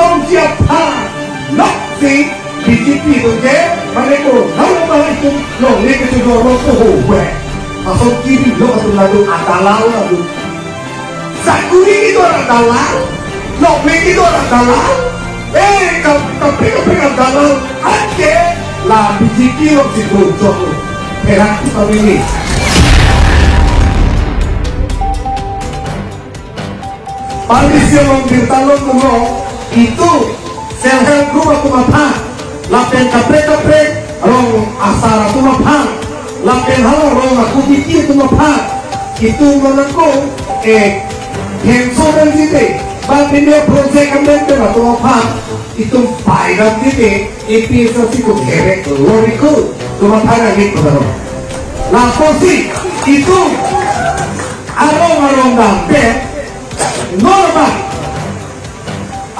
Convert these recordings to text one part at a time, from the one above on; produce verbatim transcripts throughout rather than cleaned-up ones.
Tong siap ha nok si B J P atum ke, mane ko, hau ma itum long ne ke tu dor lo ko ho we. Asal kiri lo atum ladu adalal ladu. Sakuri kedo adalal, nokri kedo adalal. Eh, kap-, kaprek kaprek adalal. Anke la B J P lo si bocor lo. Heran kita ini. Panisir long birta long dulu, itum self help group atum aphan, lapen kaprek kaprek rong asar atum aphan, lapen hala rong akomiti atum aphan, itum manangko, eh, hemso dan site, ba pini project amendment atum aphan, itum paidam site, A P H L C atum herek loriku, atum aphan angit padaro. Lapusi, itum arong arong dampen, non abang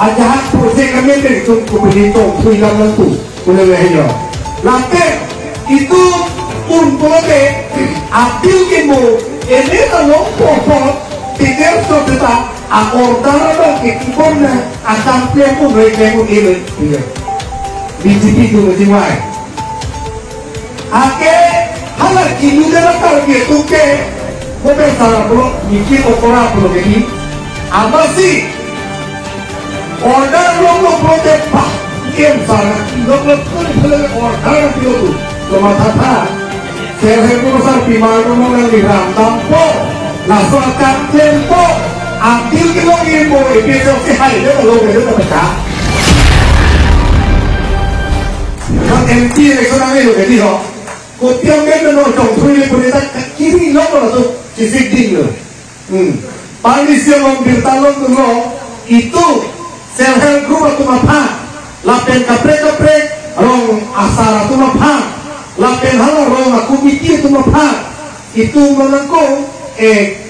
ajahak project amendment atum kopine tongthui lam nangpu, pule le helo. Lapen itum un pulote appeal kemo, ene ta long popo, tiger so teta a order abang ke kibom na akam klem un, reklem un, ele. B J P atum jiwai. Anke hala kinu dela Karbi atum ke, mo pen sara pulo, niki okora pulo ke di. Amatsi order long lo pulote pa, kem sara, long lo pulo pulo order pulo tu. Tomatha tha, self help group asar pimar lo nang ni ram dampo. Laso akam klempo. Appeal kelong impo, A P H L C hai deta lo ke deta peka. Kan M P election ang ilo ke di ho. Kopi amendment no tongthui le pune ta kiri lo ko to kisik ding lo. Hmm. Panisir long birta long dulu, itum self help group atum aphan, lapen kaprek kaprek rong asar atum aphan, lapen hala rong akomiti atum aphan, itum manangko, eh,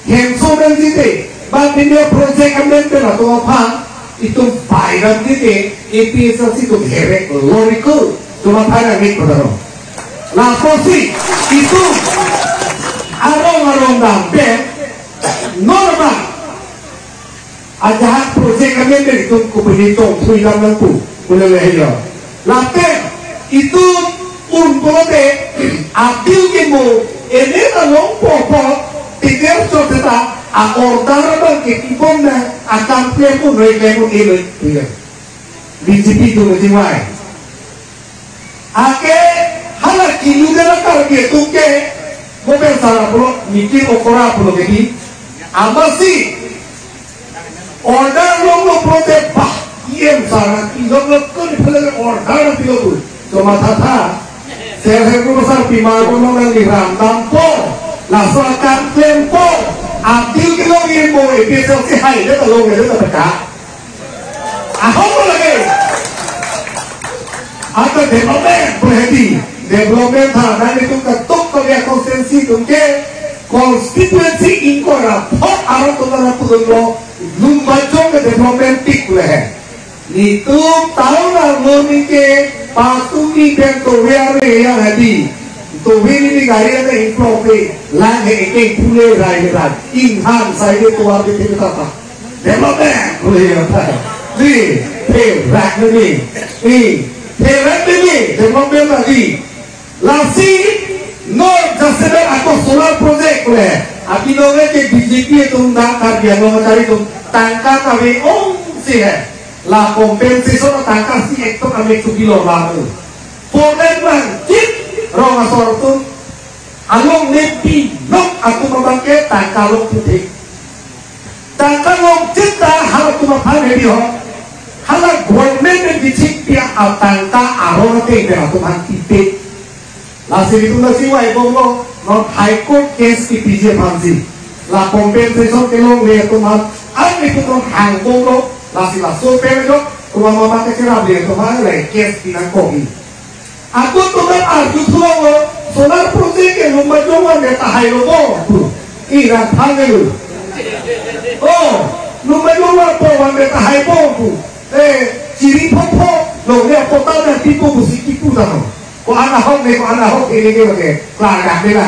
hemso dan site, ba pini project amendment atum aphan, itum paidam site, A P H L C atum herek loriku, atum aphan angit padaro. Lapusi, itum arong arong dampen, non abang ajahak project amendment atum kopine tongthui lam nangpu, pule le helo. Lapen itum un pulote appeal kemo, ene ta long popo, tiger so teta a order abang ke kibom na akam klem un, reklem un, ele. B J P atum jiwai. Anke hala kinu dela Karbi atum ke, mo pen sara pulo, niki okora pulo ke di. Amatsi order long lo pulote pa, kem sara, long lo ko ni pele order pilo tu. Tomatha tha, self help group asar pimar lo nang ni ram dampo. Laso akam klempo. Appeal kelong impo, A P H L C hai deta lo ke deta peka. Ahok lagi. Ata development, perhati. Development tha, nang itum katuk kaliya constituency atum ke, constituency ingkoi ra phot arong atum nang pudun lo, Lumbajong ke development tik le hai. Netum town arlo neke patumi pen towe are ya hadi. Towe ni gari ane improve lang he eke pule rai rai. Inghan sai de towa de tata. Development, boleh ya, Pak? Di, perak ni, di, perak ni, development lagi. Lasi, no, jaseber ako solar project le. Abi no le ke B J P atum da Karbi Anglong kari atum tangka kami ong si hai. La compensation tangka si ekto kami tu kilo lamu. Foreign lang, chip, rong asor atum. Along nepi nok atum abang ke tangka long puthek. Tangka long chita halatum aphan hedi ho. Hala government ne bichik pia atangka arong ke ber atum aphan tipe. Lasi itum lasi wai bom lo, non High Court case kipiji aphansi. La compensation kelongle atum aphan, an itum non hang bom lo, lasi laso pen jo, rumah mama kecil abli atum aphan le case pinang kohi. Ako tomat arju thulong lo, solar project ke Lumbajong wan de tahai lo bom pu. Ira thang lu. Oh, Lumbajong wan po wan de tahai bom pu. Eh, chiri phopho, lo le apo ta na tipo busi kipu ta no. Ko ana hok ne, ko ana hok ne ke ke. Klar dak ne la.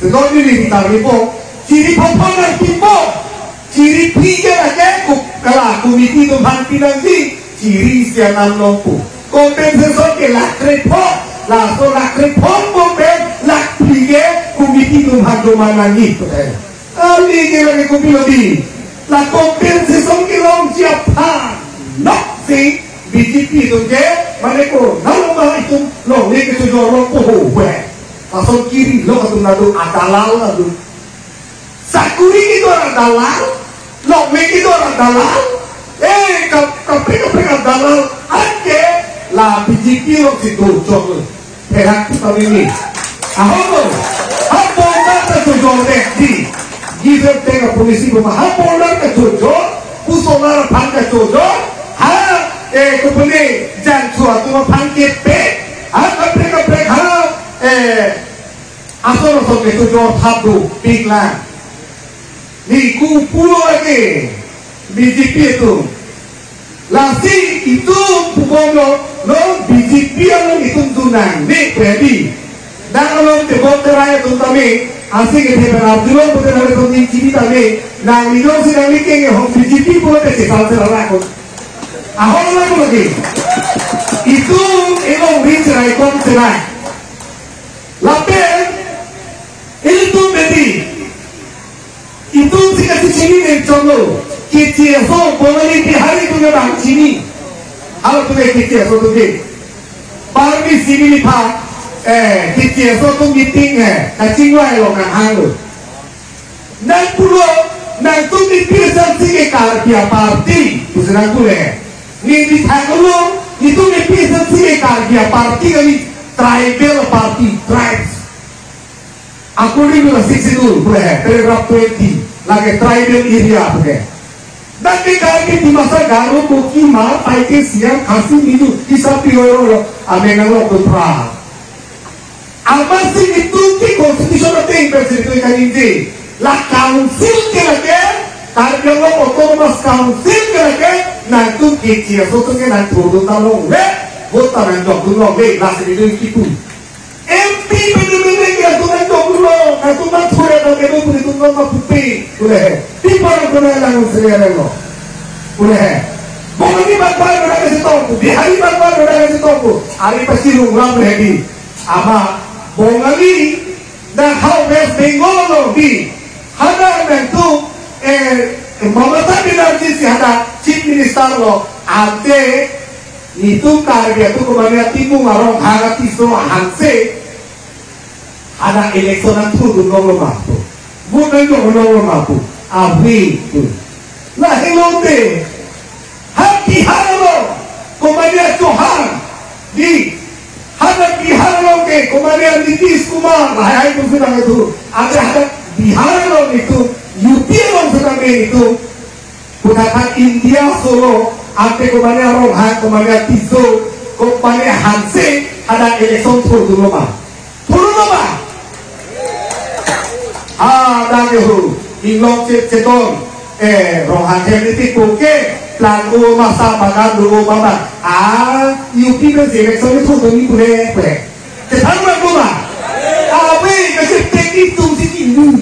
Sedot ni ni bitar ni po. Chiri phopho na tipo. Chiri phi ke lake ku kala committee atum aphan pinangji, chiri isi anam nangpo. Compensation ke lakh krepho, laso lakh krepho compen-, lakh phi ke committee atum aphan doma nangji pu te. Kali ke lake kopilo di. La compensation kelongji aphan nok si B J P atum ke mane ko nalo ma itum longle kechojor longpo ho we. Lason kiri lo atum nado adalal nado. Sakuri kedo adalal, longle kedo adalal. Eh, kap-, kaprek kaprek adalal anke la B J P alongsi dojok lo. Pherangke pu kami ni. Ahok lo. Ha border kachojor dek di. Give and take a policy pu ma. Ha border kachojor, pu solar aphan kachojor. Ha, eh, company jangcho atum aphan kepe. Ha, kaprek kaprek ha, eh, ason ason kechojor thap dopik lang. Ni ku pulo lake B J P atum. Lasi itum pubom lo, lo B J P along itum dun nangne pu hedi. Dak along Tebong Terai atum tame, asi ke thepen arjulong pute nang itum ni chini tame, nangli jongsi nangli kengehong B J P pulote chesal serak ko. Ahok lo lake. Itum ilong ri serai kom serai. Lapen, itum bedi. Itum si kachechini neng chomlo. Keche aso, Bongali Bihari atum ke bang chini. Halatum ke keche aso atum ke. Parmi simi lipha, eh, keche aso atum meeting, eh, kachingvai lo kanghang lo. Nang pulo, nangtum ni P S L C ke Karbi a-party, pusi nang pule. Ni di thang lo, nitum ni P S L C ke Karbi a-party kali, tribal party, tribes. According to the sixth schedule, pule hai, paragraph twenty, lake tribal area puke. Dak ke Karbi, Dimasa, Garo, Kuki, Hmar, Paite, Siang, Khasi, Mizo, Isa, Piyong, lo, amenang lo, Dopra. Amatsi itum ke constitution ateng pensi itum kaningje. La council ke lake, Karbi Anglong Autonomous Council ke lake, nangtum keche aso atum ke nang thurdun ta longle, vote ta nang jokdun longle, lasi itum kipu. M P pen M L A ke atum nang jokdun lo, nangtum nang thure nang kedo puri tum nang mapupe, pule hai. Pi parang kona lang seri lo, pule hai. Bongali bangbai lo nang si tongpo, Bihari bangbai lo nang si tongpo, ari pasi lung lam le di. Ama Bongali nang ha West Bengal lo di. Hadak nangtum, eh, Mamata Banerjee si hadak Chief Minister lo, ante nitum Karbi atum komane atimung arong hang atiso hanse. Hadak election nang thurdun longlo ma pu. Vote nang jokdun longlo ma pu. Abui pu. Lahelo te. Ha Bihar lo, komane Chauhan, di, ha Bihar lo ke, komane Nitish Kumar, lahai hai tu sudah itu. Ante ha Bihar lo nitum, U P lo sudah itu. Puthakan India solo, ante komane Ronghang, komane Tisso, komane Hanse, hadak election thurdun lo ma. Thurdun lo ma. Ah, dak ke hu. Inglong chet cheton. Eh, Ronghang hem niti koke. Plan o masa bagan do o mama. Ah, U P pen election ni thurdun ni pule pule. Chethan ma ko ma. Abe kasi teknik tum si kindu.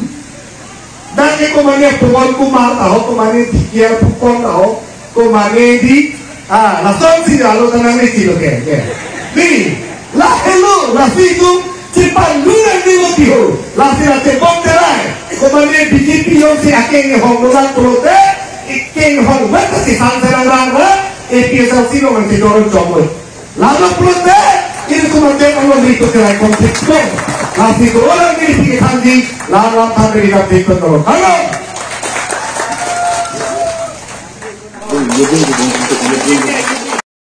Dak ke komane Pawan Kumar taho, komane D K R Phukon taho. Komane di, ah, lason si alo tanang ni chilo ke, ke. Di, lahelo, lasi itum, chepalun nangne lo di ho. Lasi la Tebong Terai. Komane B J P jongsi akengehong dolang pulote, akengehong wet si sang serang rang rang, A P H L C lo nang si dorong chomoi. Lalo pulote, ilitum ante alo di Terai konteksto. Lasi ko orang ni di thanji, lalam thanri dap di tolo. Halo.